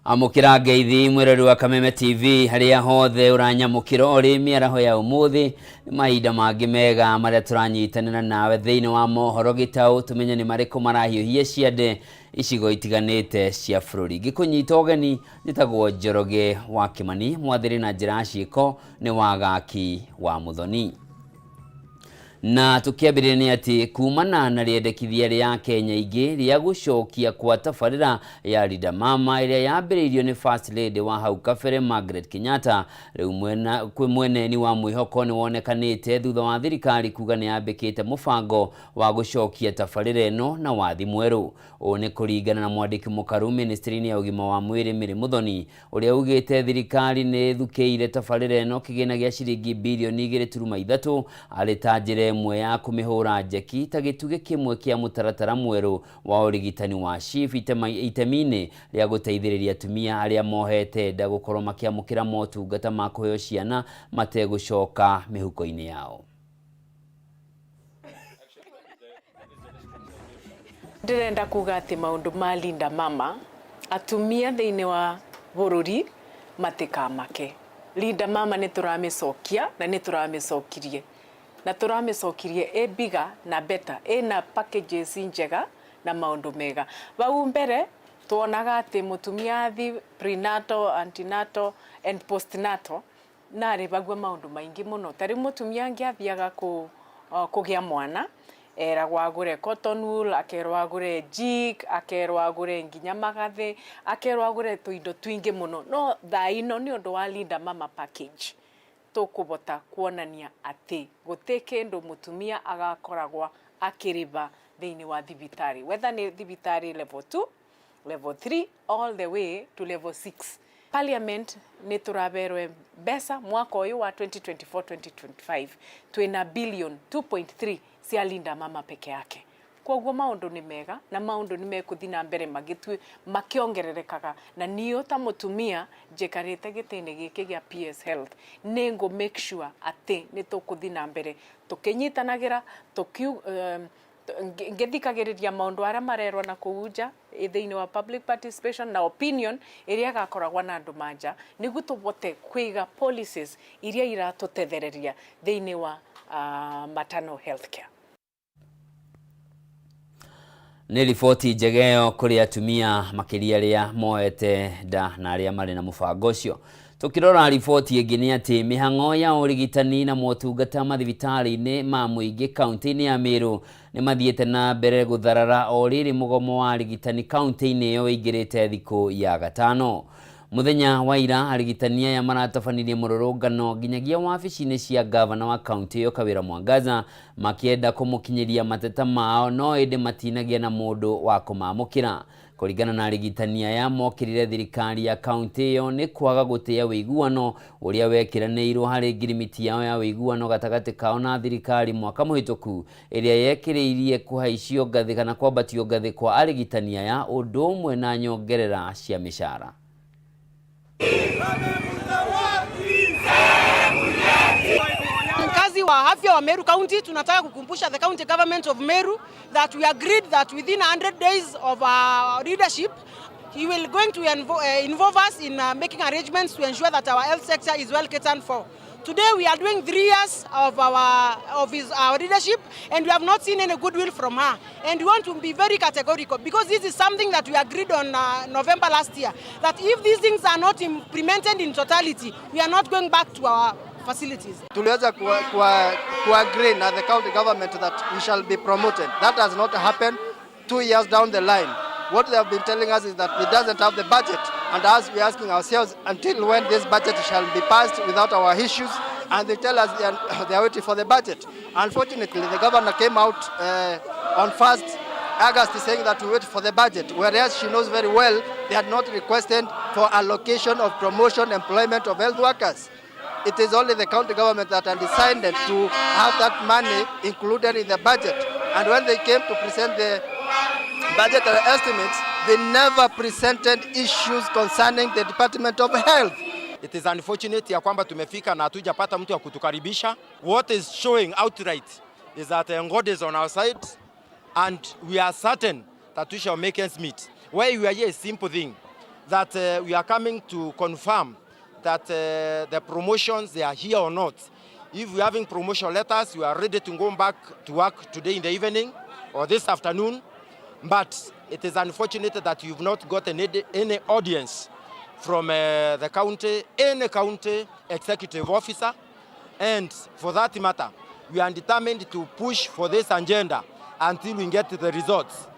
Amũkĩra ngeithi mwĩrori wa Kameme TV harĩa hothe ũranyamũkĩra ũrĩ mĩaraho ya ũmũthĩ. Nĩ mahinda mangĩ mega marĩa tũranyitanĩra nawe thĩinĩ wa mohoro gĩtaũ, tũmenye nĩ marĩkũ marahiũhia ciande icigo itiganĩte cia bũrũri. Ngĩkũnyita ũgeni, njĩtagwo Njoroge wa Kĩmani, mwathĩrĩ na njĩra ya ciĩko nĩ Wagaki wa Mũthoni. Na tũkĩambĩrĩria nĩ atĩ kumana na rĩendekithia rĩa Kenya ingĩ rĩa gũcokia kwa tabarĩra ya Linda Mama ĩrĩa yambĩrĩirio nĩ First Lady wa hau kabere Margaret Kenyatta, rĩu mwena kwĩ mweneni wa mwĩhoko nĩ wonekanĩte thutha wa thirikari kuga nĩ yambĩkĩte mũbango wa gũcokia tabarĩra ĩno na wathi mwerũ. Ũũ nĩ kũringana na mwandĩki mũkaru ministry-inĩ ya ũgima wa mwĩrĩ Mary Muthoni, ũrĩa ugĩte thirikari nĩ ĩthukĩire tabarĩra ĩno kĩgĩna gĩa ciringi birioni 2.3 arĩ ta njĩra ĩmwe ya kũmĩhũra njeki ta gĩtugĩ kĩmwe kĩa mũtaratara mwerũ wa ũrigitani wa SHIF itemi-inĩ rĩa gũteithĩrĩria atumia arĩa mohete nda gũkorwo makĩamũkĩra motungata ma kũheo ciana mategũcoka mĩhuko-inĩ yao. Ndĩrenda kuga atĩ maũndũ ma Linda Mama, atumia thĩinĩ wa bũrũri matikamake. Linda Mama nĩ tũramĩcokia na nĩ tũramĩcokirie. Na tũramĩcokirie ĩ bigger na better, ĩna packages njega na maũndũ mega. Hau mbere tuonaga atĩ mũtumia athiĩ prenatal, antenatal and postnatal Narĩbagua maũndũ maingĩ mũno. Ta rĩu mũtumia angĩathiaga kũgĩa mwana, eragwo agũre cotton wool, akerwo agũre jik, akerwo agũre nginya magathĩ, akerwo agũre tũindo tũingĩ mũno. No thaa ino nĩ ũndũ wa Linda Mama package, tũkũbota kuonania atĩ gũtĩ kĩndũ mũtumia agakoragwo akĩrĩba thĩinĩ wa thibitarĩ, whether nĩ thibitarĩ level 2, level 3 all the way to level 6. Parliament nĩ tũraberwe mbeca mwaka ũyũ wa 2024-2025, twĩna billion 2.3 cia Linda Mama peke yake. Koguo maũndũ nĩ mega na maũndũ nĩ mekũthi na mbere magĩtue makĩongererekaga, na niĩ ta mũtumia njikarĩte gĩtĩ-inĩ gĩkĩ gĩa PS Health nĩ ngũ make sure atĩ nĩ tũkũthi na mbere tũkĩnyitanagĩra, ngĩthikagĩrĩria maũndũ arĩa marerwo na kũu nja thĩinĩ wa public participation na opinion ĩrĩa ĩgakoragwo na andũ manja, nĩguo tũbote kũiga policies iria iratũtethereria thĩinĩ wa maternal health care. Nĩ riboti njega ĩyo kũrĩ atumia, makĩria arĩa moete nda na arĩa marĩ na mũbango ũcio. Tũkĩrora riboti ĩngĩ nĩ atĩ mĩhang'o ya ũrigitani na motungata mathibitarĩ-inĩ ma mũingĩ kaunti-inĩ ya Meru nĩ mathiĩte na mbere gũtharara o rĩrĩ mũgomo wa arigitani kaunti-inĩ ĩyo ĩingĩrĩte thikũ ya gatano. Mũthenya wa ira, arigitani aya maratabanirie mũrũrũngano nginyagia wabici-inĩ cia ngavana wa kaunti ĩyo Kawĩra Mwangaza, makĩenda kũmũkinyĩria mateta mao, no ĩndĩ matinagĩa na mũndũ wa kũmamũkĩra. Kũringana na arigitani aya, mokĩrire thirikari ya kaunti ĩyo nĩ kwaga gũtĩa ũiguano ũrĩa wekĩranĩirwo harĩ ngirimiti yao ya ũiguano gatagatĩ kao na thirikari mwaka mũhĩtũku, ĩrĩa yekĩrĩirie kũhaicio ngathĩ kana kwambatio ngathĩ kwa arigitani aya ũndũ ũmwe na nyongerera cia mĩcara. Mkazi wa afya wa Meru County, tunataka kukumbusha the county government of Meru that we agreed that within 100 days of our leadership, he will going to involve us in making arrangements to ensure that our health sector is well catered for. Today we are doing 3 years of our leadership, and we have not seen any goodwill from her. And we want to be very categorical because this is something that we agreed on November last year, that if these things are not implemented in totality, we are not going back to our facilities. Tuliweza ku agree na the county government that we shall be promoted. That has not happened 2 years down the line. What they have been telling us is that it doesn't have the budget. And as we're asking ourselves until when this budget shall be passed without our issues, and they tell us they are waiting for the budget. Unfortunately, the governor came out on 1st August saying that we wait for the budget, whereas she knows very well they had not requested for allocation of promotion employment of health workers. It is only the county government that had decided to have that money included in the budget. And when they came to present the budgetary estimates, they never presented issues concerning the Department of Health. It is unfortunate ya kwamba tumefika na hatujapata mtu wa kutukaribisha. What is showing outright is that God is on our side and we are certain that we shall make ends meet. Why we are here is simple thing. That we are coming to confirm that the promotions, they are here or not. If we are having promotion letters, we are ready to go back to work today in the evening or this afternoon. But it is unfortunate that you've not got any audience from the county, any county executive officer. And for that matter, we are determined to push for this agenda until we get the results.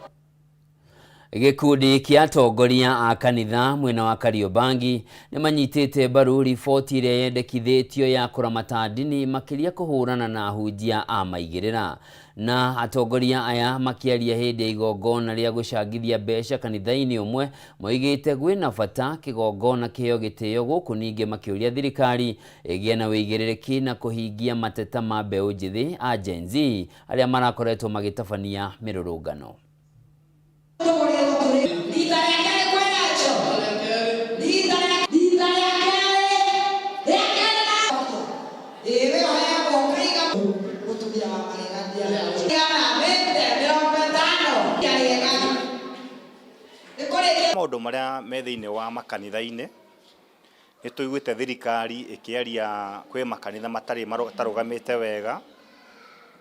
Gĩkundi kĩa atongoria a kanitha mwena wa Kariobangi nĩ manyitĩte mbaru riboti ĩrĩa yendekithĩtio ya kũramata ndini, makĩria kũhũrana na ahunjia a maigĩrĩra. Na atongoria aya makĩaria hĩndĩ ya igongona rĩa gũcangithia mbeca kanitha-inĩ ũmwe, moigĩte gwĩna bata kĩgongona kĩheo gĩtĩo gũkũ, ningĩ makĩũria thirikari ĩgĩe na wĩigĩrĩrĩki na kũhingia mateta ma mbeũ njĩthĩ a Gen Z arĩa marakoretwo magĩtabania mĩrũrũngano. Rita rĩa kerĩ kwĩnacho rita rĩa kerĩ, rĩa kerĩ na ĩĩ we ũheagwo ũkaiga mũtumia wa magegania igana mĩte 50 rĩega nĩ kũrĩkia. Maũndũ marĩa me thĩinĩ wa makanitha-inĩ, nĩ tũiguĩte thirikari ĩkĩaria kwĩ makanitha matarĩ matarũgamĩte wega.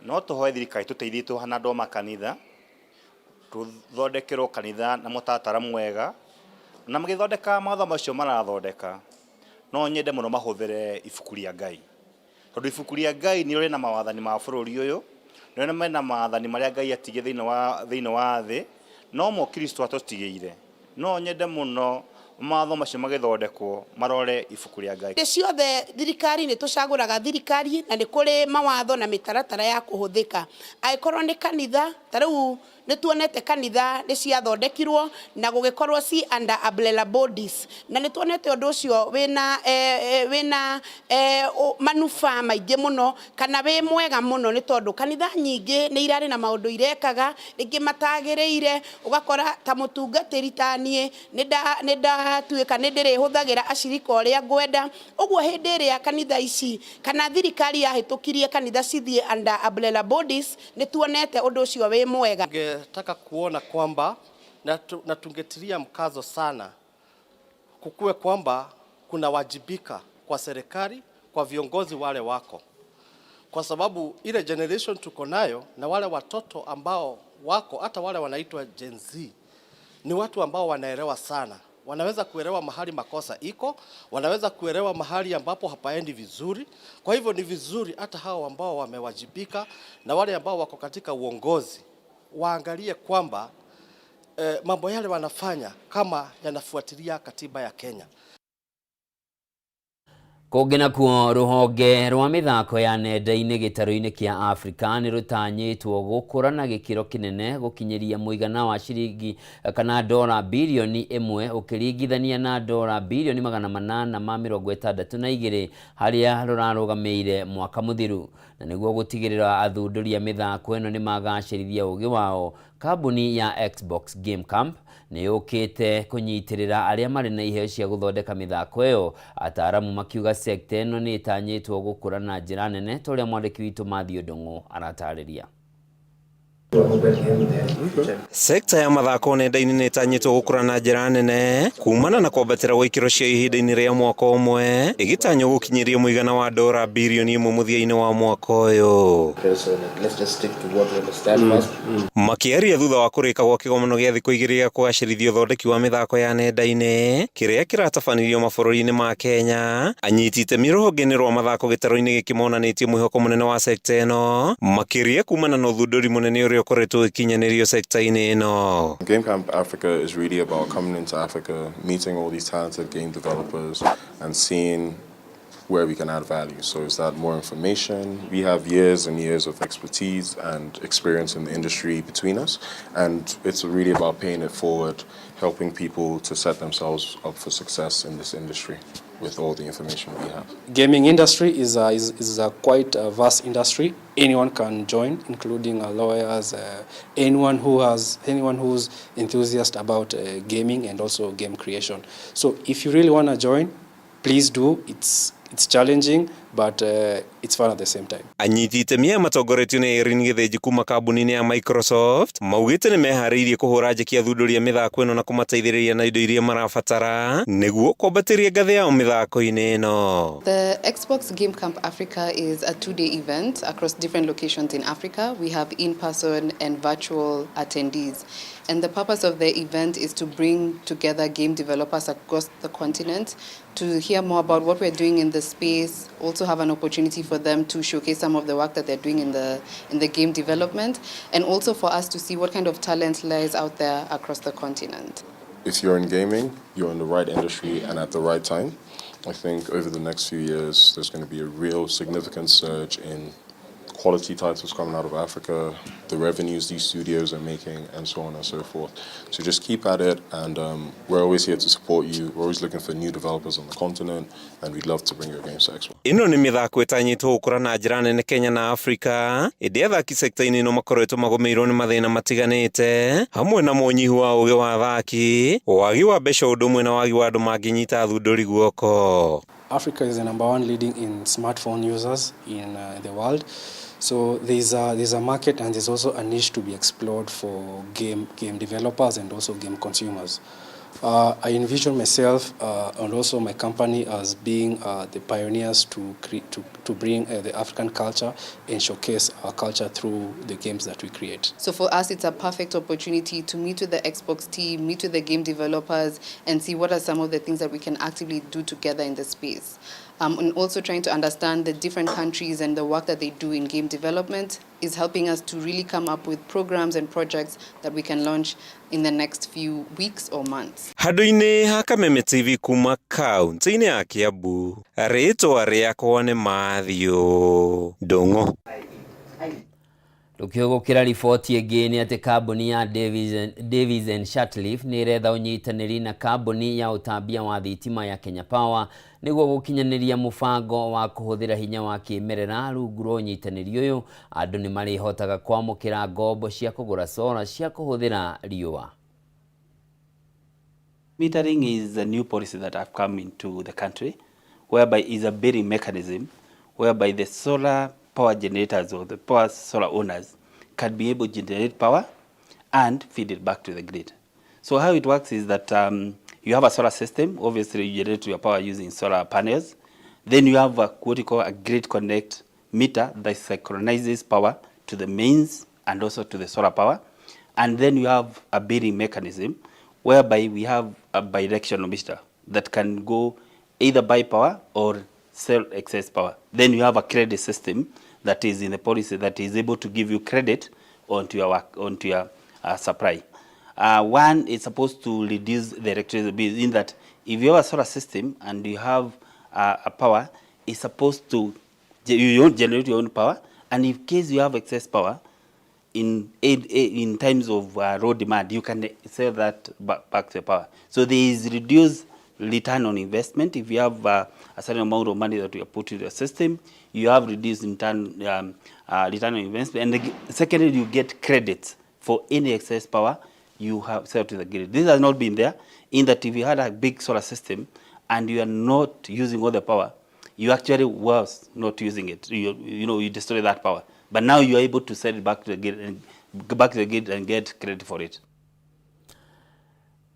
No tũhoe thirikari tũteithie tũhana andũ a makanitha, tũthondekerwo kanitha na mũtaratara mwega, na magĩthondeka mawatho macio marathondeka, no nyende mũno mahũthĩre ibuku rĩa Ngai, tondũ ibuku rĩa Ngai nĩ rĩna mawathani ma bũrũri ũyũ, nĩ mena maathani marĩa Ngai atigire thĩinĩ wa thĩ, no mo Kristo atũtigĩire. No nyende mũno mawatho macio magĩthondekwo marore ibuku rĩa Ngai. Hĩndĩ ciothe thirikari nĩ tũcagũraga thirikari na nĩ kũrĩ mawatho na mĩtaratara ya kũhũthĩka. Angĩkorwo nĩ kanitha, ta rĩu nĩ tuonete kanitha nĩ ciathondekirwo na gũgĩkorwo ci under umbrella bodies, na nĩ tuonete ũndũ ũcio wĩna manufaa maingĩ mũno kana wĩ mwega mũno, nĩ tondũ kanitha nyingĩ nĩ irarĩ na maũndũ irekaga rĩngĩ matagĩrĩire. Ũgakora ta mũtungatĩri ta niĩ nĩ ndatuĩka nĩ ndĩrĩhũthagĩra acirika ũrĩa ngwenda. Ũguo hĩndĩ ĩrĩa kanitha ici kana thirikari yahĩtũkirie kanitha cithiĩ under umbrella bodies, nĩ tuonete ũndũ ũcio wĩ mwega. Tungetaka kuona kwamba na tungetilia mkazo sana kukuwe kwamba kuna wajibika kwa serikali, kwa viongozi wale wako, kwa sababu ile generation tuko nayo na wale watoto ambao wako, hata wale wanaitwa Gen Z, ni watu ambao wanaelewa sana, wanaweza kuelewa mahali makosa iko, wanaweza kuelewa mahali ambapo hapaendi vizuri. Kwa hivyo ni vizuri hata hao ambao wamewajibika na wale ambao wako katika uongozi waangalie kwamba mambo yale wanafanya kama yanafuatilia katiba ya Kenya. Kũngĩ nakuo, rũhonge rwa mĩthako ya nenda-inĩ gĩtarũ-inĩ kĩa Afrika nĩ rũtanyĩtwo gũkũra na gĩkĩro kĩnene gũkinyĩria mũigana wa ciringi kana dora 1 birioni ũkĩringithania na dora 862 birioni harĩa rũrarũgamĩire mwaka mũthiru. Na nĩguo gũtigĩrĩra athundũri a mĩthako ĩno nĩ magacĩrithia ũgĩ wao, kambuni ya Xbox Game Camp nĩ yũkĩte kũnyitĩrĩra arĩa marĩ na iheo cia gũthondeka mĩthako ĩyo, ataaramu makiuga sekta ĩno nĩ ĩtanyĩtwo gũkũra na njĩra nene, ta ũrĩa mwandĩki witũ Mathew Ndung'u aratarĩria. Sekta ya mathako nenda-inĩ nĩ ĩtanyĩtwo gũkũra na njĩra nene kumana na kwambatĩra gwa ikĩro cia ihinda-inĩ rĩa mwaka ũmwe, ĩgĩtanywo gũkinyĩria mũigana wa dora 1 birioni mũthia-inĩ wa mwaka ũyũ. Makĩaria thutha wa kũrĩka gwa kĩgomano gĩa thikũ 2 gĩa kũgacĩrithia ũthondeki wa mĩthako ya nenda-inĩ kĩrĩa kĩratabanĩrio mabũrũri-inĩ ma Kenya, anyiti itemi rũhonge-inĩ rwa mathako gĩtarũ-inĩ gĩkĩ monanĩtie mwĩhoko mũnene wa sekta ĩno, makĩria kumana na ũthundũri mũnene ũrĩa ũkoretwo ũgĩkinyanĩrio sekta-inĩ ĩno. Game Camp Africa is really about coming into Africa, meeting all these talented game developers and seeing where we can add value. So is that more information? We have years and years of expertise and experience in the industry between us, and it's really about paying it forward, helping people to set themselves up for success in this industry with all the information we have. Gaming industry is a quite a vast industry. Anyone can join, including lawyers, anyone who's enthusiast about gaming and also game creation. So if you really want to join, please do. It's challenging, but it's it's fun at the same time. Anyiti itemi aya matongoretio nĩ Irene Gĩthĩnji kuma kambuni-inĩ ya Microsoft maugĩte nĩ meharĩirie kũhũra njeki athundũri a mĩthako ĩno na kũmateithĩrĩria na indo iria marabatara nĩguo kwambatĩria ngathĩ yao mĩthako-inĩ ĩno. The Xbox Game Camp Africa is a 2-day event across different locations in Africa. We have in-person and virtual attendees. And the purpose of the event is to bring together game developers across the continent to hear more about what we're doing in the space, also have an opportunity for them to showcase some of the work that they're doing in the game development, and also for us to see what kind of talent lies out there across the continent. If you're in gaming, you're in the right industry and at the right time. I think over the next few years, there's going to be a real significant surge in quality titles coming out of Africa, the revenues these studios are making, and so on and so forth. So just keep at it, and we're always here to support you. We're always looking for new developers on the continent, and we'd love to bring your games to Expo. Ĩno nĩ mĩthako ĩtanyĩtwo gũkũra na njĩra nene Kenya na Afrika, ĩndĩ athaki sekta-inĩ ĩno makoretwo magũmĩirwo nĩ mathĩna matiganĩte hamwe na mũnyihu wa ũgĩ wa athaki, wagi wa mbeca ũndũ ũmwe na wagi wa andũ mangĩnyita athundũri guoko. Africa is the number one leading in smartphone users in the world. So there's a market, and there's also a niche to be explored for game developers and also game consumers. I envision myself and also my company as being the pioneers to bring the African culture and showcase our culture through the games that we create. So for us, it's a perfect opportunity to meet with the Xbox team, meet with the game developers, and see what are some of the things that we can actively do together in the space. And also trying to understand the different countries and the work that they do in game development is helping us to really come up with programs and projects that we can launch in the next few weeks or months. Handũ-inĩ ha Kameme TV kuma kaunti-inĩ ya Kiambu, rĩtwa rĩakwa nĩ Matthew Ndung'u. Tukĩhũgũkĩra riboti ĩngĩ nĩ atĩ kambuni ya Davies and Shirtliff nĩ ĩretha ũnyitanĩri na kambuni ya ũtambia wa thitima ya Kenya Power nĩguo gũkinyanĩria mũbango wa kũhũthĩra hinya wa kĩmerera. Rungu rwa ũnyitanĩri ũyũ, andũ nĩ marĩhotaga kwamũkĩra ngombo cia kũgũra solar cia kũhũthĩra riũa. Metering is a new policy that have come into the country, whereby is a billing mechanism whereby the solar power generators or the power solar owners can be able to generate power and feed it back to the grid. So how it works is that you have a solar system. Obviously, you generate your power using solar panels. Then you have a, what you call a grid connect meter that synchronizes power to the mains and also to the solar power. And then you have a billing mechanism whereby we have a bidirectional meter that can go either buy power or sell excess power. Then you have a credit system that is in the policy that is able to give you credit onto your work, onto your supply. One is supposed to reduce the electricity bill in that if you have a solar system and you have a power, it's supposed to, you don't generate your own power, and in case you have excess power, in times of low demand, you can sell that back to the power. So there is reduced return on investment. If you have a certain amount of money that you put into the system, you have reduced return on investment. And secondly, you get credits for any excess power you have sell to the grid. This has not been there, in that if you had a big solar system and you are not using all the power, you actually was not using it. You know, you destroy that power. But now you are able to sell it back to the grid and go back to the grid and get credit for it.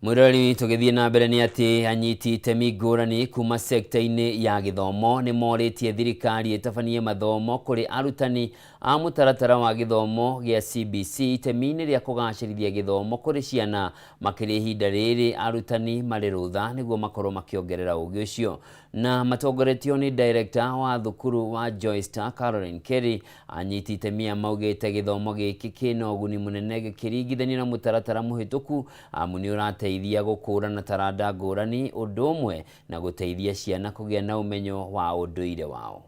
Mwiroreri tũgĩthiĩ na mbere nĩ atĩ anyiti itemi ngũrani kuma sekta-inĩ ya gĩthomo nĩ morĩtie thirikari ĩtabanie mathomo kũrĩ arutani a mũtaratara wa gĩthomo gĩa CBC itemi-inĩ rĩa kũgacĩrithia gĩthomo kũrĩ ciana makĩria ihinda rĩrĩ arutani marĩ rũtha nĩguo makorwo makĩongerera ũgĩ ũcio. Na matongoretio nĩ director wa thukuru wa Joystar Caroline Kelly, anyiti itemi aya maugĩte gĩthomo gĩkĩ kĩna ũguni mũnene gĩkĩringithanio na mũtaratara mũhĩtũku amu nĩ ũrateithia gũkũrana taranda ngũrani ũndũ ũmwe na gũteithia ciana kũgĩa na ũmenyo wa ũndũire wao.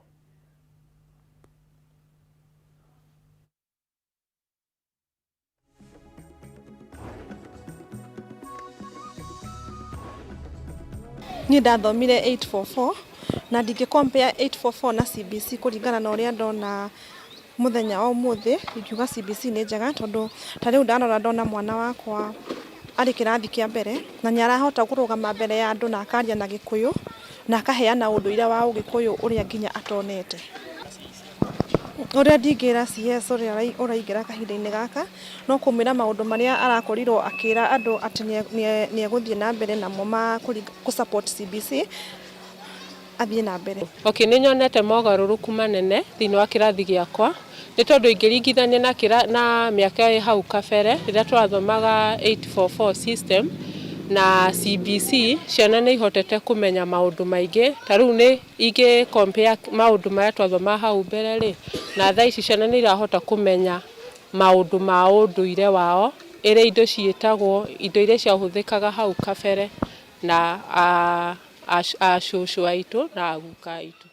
Niĩ ndathomire 844 na ndingĩ compare 844 na CBC kũringana na ũrĩa ndona mũthenya wa ũmũthĩ. Ingiuga CBC nĩ njega tondũ ta rĩu ndarora ndona mwana wakwa arĩ kĩrathi kĩa mbere na nĩ arahota kũrũgama mbere ya andũ na akaria na Gĩkũyũ na akaheana ũndũire wa Ũgĩkũyũ ũrĩa nginya atonete. Ũrĩa ndingĩra CS ũrĩa ũraingĩra kahinda-inĩ gaka no kũmwĩra maũndũ marĩa arakorirwo akĩra andũ atĩ nĩ egũthiĩ na mbere namo ma kũ support CBC athiĩ na mbere. Okay, nĩ nyonete mogarũrũku manene thĩinĩ wa kĩrathi gĩakwa nĩ tondũ ingĩringithania na kĩra, na mĩaka ĩ hau kabere rĩrĩa twathomaga 844 system na CBC, ciana nĩ ihotete kũmenya maũndũ maingĩ. Ta rĩu nĩ ingĩ compare maũndũ marĩa twathomaga hau mbere rĩ na thaa ici, ciana nĩ irahota kũmenya maũndũ ma ũndũire wao, ĩrĩa indo ciĩtagwo, indo iria ciahũthĩkaga hau kabere na acũcũ aitũ na aguka aitũ.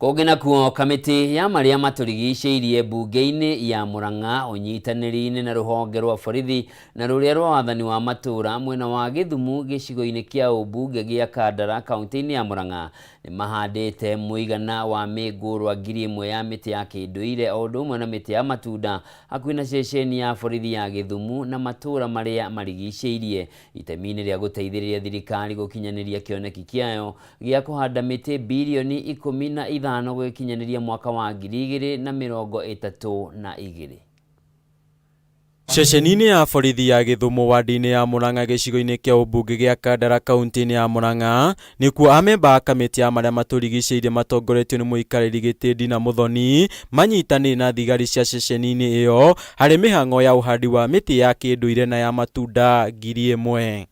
Kũngĩ nakuo, kamĩtĩ ya marĩa matũrigicĩirie mbunge-inĩ ya Murang'a ũnyitanĩri-inĩ na rũhonge rwa borithi na rũrĩa rwa wathani wa matũũra mwena wa Gĩthumu gĩcigo-inĩ kĩa ũmbunge gĩa Kandara kaunti-inĩ ya Murang'a nĩ mahandĩte mũigana wa mĩngũrwa 1000 ya mĩtĩ ya kĩndũire o ũndũ ũmwe na mĩtĩ ya matunda hakuhĩ na ceceni ya borithi ya Gĩthumu na matũũra marĩa marigicĩirie itemi-inĩ rĩa gũteithĩrĩria thirikari gũkinyanĩria kĩoneki kĩayo gĩa kũhanda mĩtĩ birioni 15 gũgĩkinyanĩria mwaka wa 2032. Ceceni-inĩ ya borithi ya Gĩthumo wadi-inĩ ya Murang'a gĩcigo-inĩ kĩa ũmbunge gĩa Kandara kaunti-inĩ ya Murang'a nĩkuo amemba a kamĩtĩ ya marĩa matũrigicĩirie matongoretio nĩ mũikarĩri gĩtĩ Dina Muthoni manyitanĩire na thigari cia ceceni-inĩ ĩyo harĩ mĩhang'o ya ũhandi wa mĩtĩ ya kĩndũire na ya matunda 1000.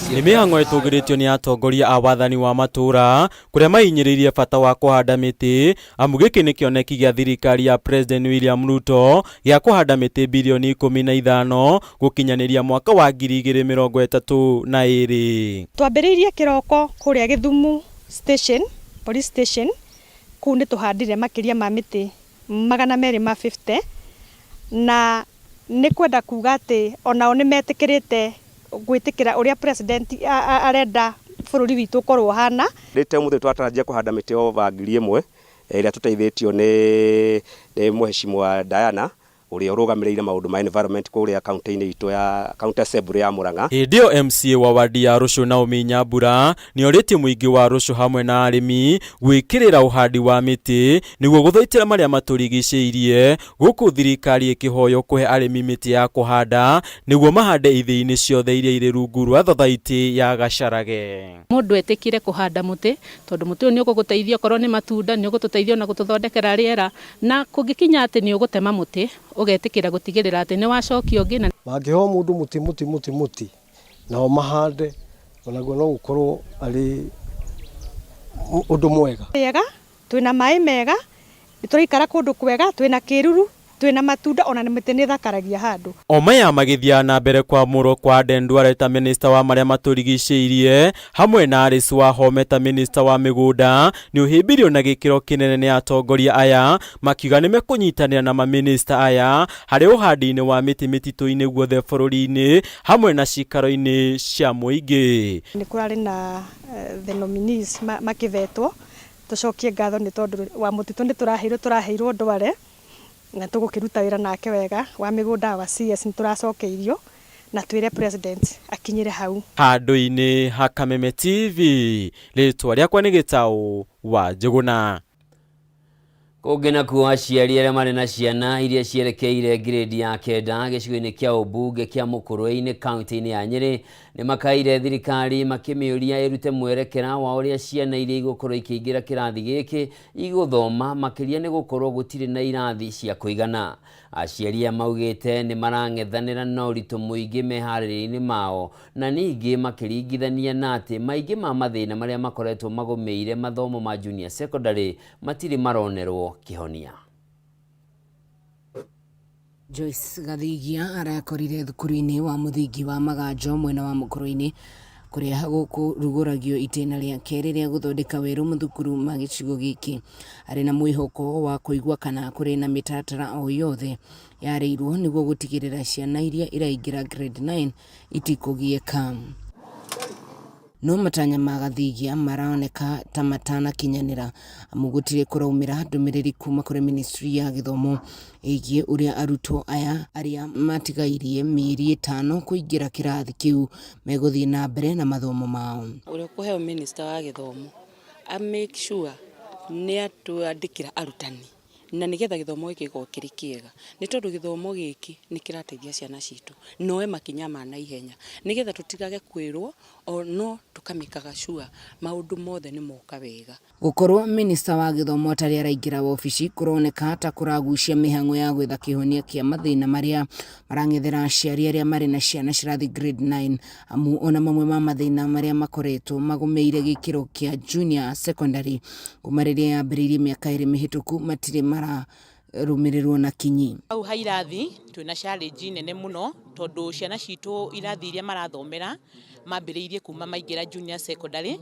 Nĩ mĩhang'o ĩtũgĩrĩtio nĩ atongoria a wathani wa matũũra kũrĩa mahinyĩrĩirie bata wa kũhanda mĩtĩ, amu gĩkĩ nĩ kĩoneki gĩa thirikari ya President William Ruto gĩa kũhanda mĩtĩ birioni 15 gũkinyanĩria mwaka wa 2032. Twambĩrĩirie kĩroko kũrĩa Gĩthumu station, police station, kũu nĩ tũhandire makĩria ma mĩtĩ 250, na nĩ kwenda kuga atĩ onao nĩ metĩkĩrĩte gwĩtĩkĩra ũrĩa president arenda bũrũri witũ ũkorwo ũhana. Rĩte ũmũthĩ twatarajia kũhanda mĩtĩ over 1000 ĩrĩa tũteithĩtio nĩ Mheshimiwa Diana ũrĩa ũrũgamĩrĩire maũndũ ma environment kũrĩa kaunti-inĩ itũ ya county assembly ya Murang'a. Hĩndĩ ĩyo MCA wa wadi ya Rũcũ Naomi Nyambura nĩorĩtie mũingĩ wa Rũcũ hamwe na arĩmi gwĩkĩrĩra ũhandi wa mĩtĩ nĩguo gũthaitĩra marĩa matũrigicĩirie, gũkũ thirikari ĩkĩhoywo kũhe arĩmi mĩtĩ ya kũhanda nĩguo mahande ithĩi-inĩ ciothe iria irĩ rungu rwa thothaitĩ ya Gacarage. Mũndũ etĩkire kũhanda mũtĩ tondũ mũtĩ ũyũ nĩ ũgũgũteithia okorwo nĩ matunda, nĩ ũgũtũteithia ona gũtũthondekera rĩera, na kũngĩkinya atĩ nĩ ũgũtema mũtĩ ũgetĩkĩra gũtigĩrĩra atĩ nĩ wacokia ũngĩ. Na mangĩheo mũndũ mũtĩ mũtĩ mũtĩ mũtĩ nao mahande, onaguo no gũkorwo arĩ ũndũ mwega. Rĩega, twĩna maĩ mega, nĩtũraikara kũndũ kwega, twĩna kĩruru, twĩna matunda, ona mĩtĩ nĩ ĩthakaragia handũ. O maya magĩthiaga na mbere kwamũrwo kwa Aden Duale ta minista wa marĩa matũrigicĩirie hamwe na Alice Wahome ta minista wa mĩgũnda nĩ ũhĩmbĩirio na gĩkĩro kĩnene nĩ atongoria aya makiuga nĩ mekũnyitanĩra na maminista aya harĩ ũhandi-inĩ wa mĩtĩ mĩtitũ-inĩ guothe bũrũri-inĩ hamwe na cikaro-inĩ cia mũingĩ. Nĩ kũrarĩ na the nominees makĩvetwo, tũcokie ngatho nĩ tondũ wa mũtitũ nĩ tũraheirwo Duale na tũgũkĩruta wĩra nake wega, wa mĩgũnda wa CS nĩ tũracokeirio na twĩre president akinyĩre hau. Handũ-inĩ ha Kameme TV, rĩtwa rĩakwa nĩ Gĩtaũ wa Njũgũna. Kũngĩ nakuo, aciari arĩa marĩ na ciana iria cierekeire grade ya 9 gĩcigo-inĩ kĩa ũmbunge kĩa Mũkũrwe-inĩ kaunti-inĩ ya Nyĩrĩ nĩ makaire thirikari makĩmĩũria ĩrute mwerekera wa ũrĩa ciana iria igũkorwo ikĩingĩra kĩrathi gĩkĩ igũthoma, makĩria nĩ gũkorwo gũtirĩ na irathi cia kũigana. Aciari aya maugĩte nĩ marang'ethanĩra na ũritũ mũingĩ meharĩrĩria-inĩ mao, na ningĩ makĩringithania na atĩ maingĩ ma mathĩna marĩa makoretwo magũmĩire mathomo ma junior secondary matirĩ maronerwo kĩhonia. Joyce Gathigia arakorire thukuru-inĩ wa mũthingi wa Maganjo mwena wa Mũkũrwe-inĩ kũrĩa gũkũrugũragio itĩna rĩa kerĩ rĩa gũthondeka werũ mathukuru ma gĩcigo gĩkĩ. Arĩ na mwĩhoko wa kũigua kana kũrĩ na mĩtaratara o yothe yarĩirwo nĩguo gũtigĩrĩra ciana iria iraingĩra grade 9 itikũgiĩka. No matanya ma Gathigia maraoneka ta matanakinyanĩra, amu gũtirĩ kũraumĩra ndũmĩrĩri kuma kũrĩ ministry ya gĩthomo ĩgiĩ ũrĩa arutwo aya arĩa matigairie mĩeri 5 kũingĩra kĩrathi kĩu megũthiĩ na mbere na mathomo mao. Ũrĩa ũkũheo minister wa gĩthomo a make sure Nĩ atwandĩkĩra arutani na nĩgetha gĩthomo gĩkĩ gĩkorwo kĩrĩ kĩega, nĩ tondũ gĩthomo gĩkĩ nĩ kĩrateithia ciana citũ noe makinya ma naihenya, nĩgetha tũtigage kwĩrwo o no tũkamĩkaga sure maũndũ mothe nĩ moka wega. Gũkorwo minista wa gĩthomo atarĩ araingĩra wobici kũroneka ta kũragucia mĩhang'o ya gwetha kĩhonia kĩa mathĩna marĩa marang'ethera aciari arĩa marĩ na ciana cirathi grade 9, amu ona mamwe ma mathĩna marĩa makoretwo magũmĩire gĩkĩro kĩa junior secondary kuma rĩrĩa yambĩrĩirie mĩaka ĩrĩ mĩhĩtũku matirĩ mararũmĩrĩrwo na kinyi. Hau ha irathi twĩna challenge nene mũno, tondũ ciana citũ irathi iria marathomera mambĩrĩirie kuma maingĩra junior secondary,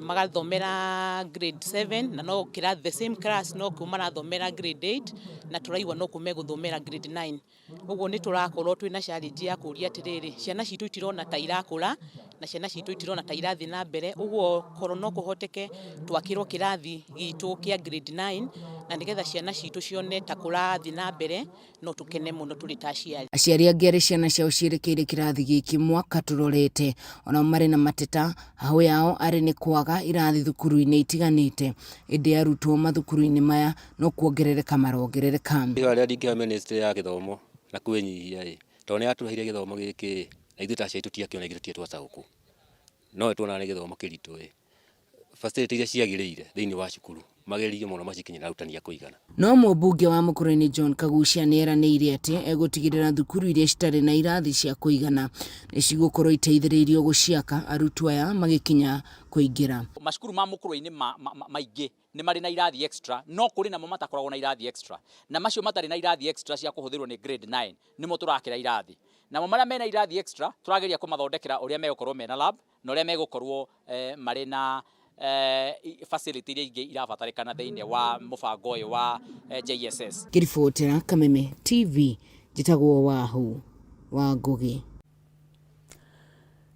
magathomera grade 7 na no kĩrathi, the same class, no kĩu marathomera grade 8, na tũraigua no kũu megũthomera grade 9. Ũguo nĩ tũrakorwo twĩna challenge ya kũria atĩrĩrĩ, ciana citũ itirona ta irakũra na ciana citũ itirona ta irathiĩ na mbere. Ũguo korwo no kũhoteke twakĩrwo kĩrathi gitũ kĩa grade 9 na nĩgetha ciana citũ cione ta kũrathiĩ na mbere, no tũkene mũno tũrĩ ta aciari. Aciari angĩ arĩa ciana ciao ciĩrekeire kĩrathi gĩkĩ mwaka tũrorete onao marĩ na mateta, hahũ yao arĩ nĩ kwaga irathi thukuru-inĩ itiganĩte, ĩndĩ arutwo mathukuru-inĩ maya no kuongerereka marongerereka. Ihoya rĩrĩa ndingĩhoya ministry ya gĩthomo na kwĩnyihia ĩ, tondũ nĩ yatũheire gĩthomo gĩkĩ ĩ, na ithuĩ ta aciari tũtiakĩona, ithuĩ tũtirĩ twataũkwo, no nĩtuonaga nĩ gĩthomo kĩritũ ĩ, facility iria ciagĩrĩire thĩinĩ wa cukuru magerie mũno macikinyĩre arutani a kũigana. No mũmbunge wa Mũkũrũinĩ John Kagucia nĩ eranĩire atĩ egũtigĩrĩra thukuru iria citarĩ na irathi cia kũigana nĩ cigũkorwo iteithĩrĩirio gũciaka arutwo aya magĩkinya kũingĩra. Macukuru ma Mũkũrũinĩ maingĩ nĩ marĩ na irathi extra, no kũrĩ namo matakoragwo na irathi extra, na macio matarĩ na irathi extra cia kũhũthĩrwo nĩ grade 9 nĩmo tũrakĩra irathi. Namo marĩa mena irathi extra tũrageria kũmathondekera ũrĩa megũkorwo mena lab na ũrĩa megũkorwo marĩ na facility iria ingĩ irabatarĩkana thĩinĩ wa mũbango ũyũ wa JSS. Ngĩribotera Kameme TV, njĩtagwo Wahu wa Ngũgĩ.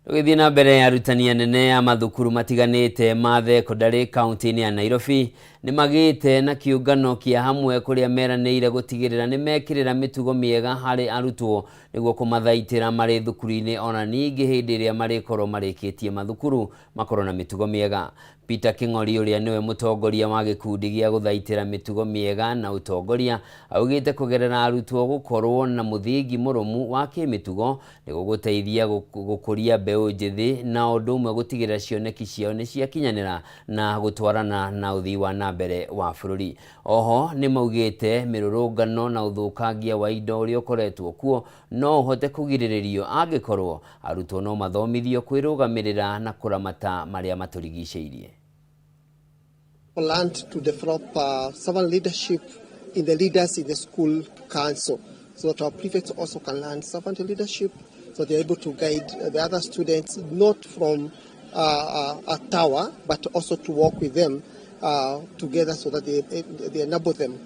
Tũgĩthiĩ na mbere, arutani anene a mathukuru matiganĩte ma thekondarĩ kaunti-inĩ ya Nairobi nĩ magĩte na kĩũngano kĩa hamwe kũrĩa meranĩire gũtigĩrĩra nĩ mekĩrĩra mĩtugo mĩega harĩ arutwo nĩguo kũmathaitĩra marĩ thukuru-inĩ, ona ningĩ hĩndĩ ĩrĩa marĩkorwo marĩkĩtie mathukuru makorwo na mĩtugo mĩega. Peter King'ori, ũrĩa nĩwe mũtongoria wa gĩkundi gĩa gũthaitĩra mĩtugo mĩega na ũtongoria, augĩte kũgerera arutwo gũkorwo na mũthingi mũrũmu wa kĩmĩtugo nĩ gũgũteithia gũkũria mbeũ njĩthĩ na ũndũ ũmwe gũtigĩrĩra cioneki ciao nĩ ciakinyanĩra na gũtwarana na ũthii wa na mbere wa bũrũri. Oho nĩ maugĩte mĩrũrũngano na ũthũkangia wa indo ũrĩa ũkoretwo kuo no ũhote kũgirĩrĩrio angĩkorwo arutwo no mathomithio kwĩrũgamĩrĩra na kũramata marĩa matũrigicĩirie. Learned to develop servant leadership in the leaders in the school council, so that our prefects also can learn servant leadership, so they're able to guide the other students, not from a tower, but also to work with them together, so that they enable them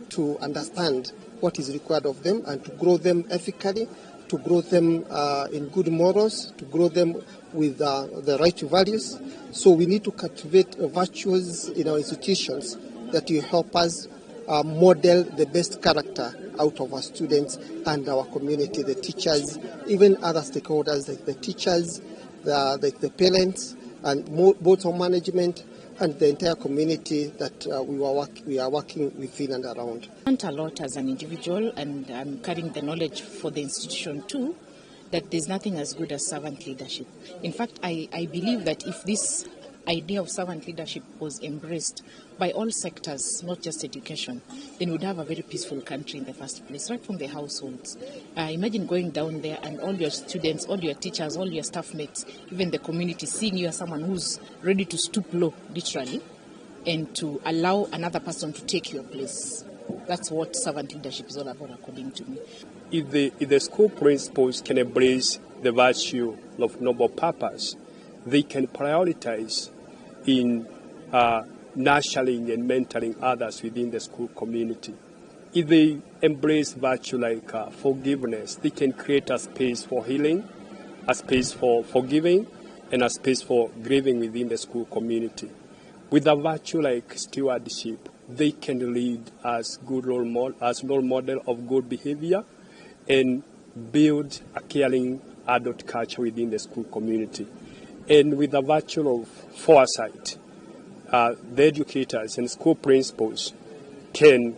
to understand what is required of them and to grow them ethically, to grow them in good morals, to grow them with the right values. So we need to cultivate virtues in our institutions that will help us model the best character out of our students and our community, the teachers, even other stakeholders like the teachers, the parents, and both of management and the entire community that we are working within and around. I learned a lot as an individual, and I'm carrying the knowledge for the institution too, that there's nothing as good as servant leadership. In fact, I believe that if this idea of servant leadership was embraced by all sectors, not just education, then we'd have a very peaceful country in the first place, right from the households. Imagine going down there and all your students, all your teachers, all your staff mates, even the community, seeing you as someone who's ready to stoop low, literally, and to allow another person to take your place. That's what servant leadership is all about, according to me. If the school principals can embrace the virtue of noble purpose, they can prioritize in nurturing and mentoring others within the school community. If they embrace virtue like forgiveness, they can create a space for healing, a space for forgiving, and a space for grieving within the school community. With a virtue like stewardship, they can lead as good role model, as role model of good behavior, and build a caring adult culture within the school community. And with the virtue of foresight, the educators and school principals can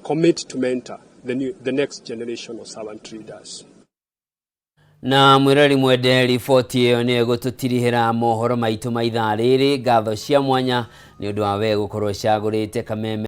commit to mentor the next generation of servant leaders. Na mwirori mwende, riboti ĩyo nĩyo ĩgũtũtirihĩra mohoro maitũ ma ithaa rĩrĩ. Ngatho cia mwanya nĩ ũndũ wa we gũkorwo ũcagũrĩte Kameme.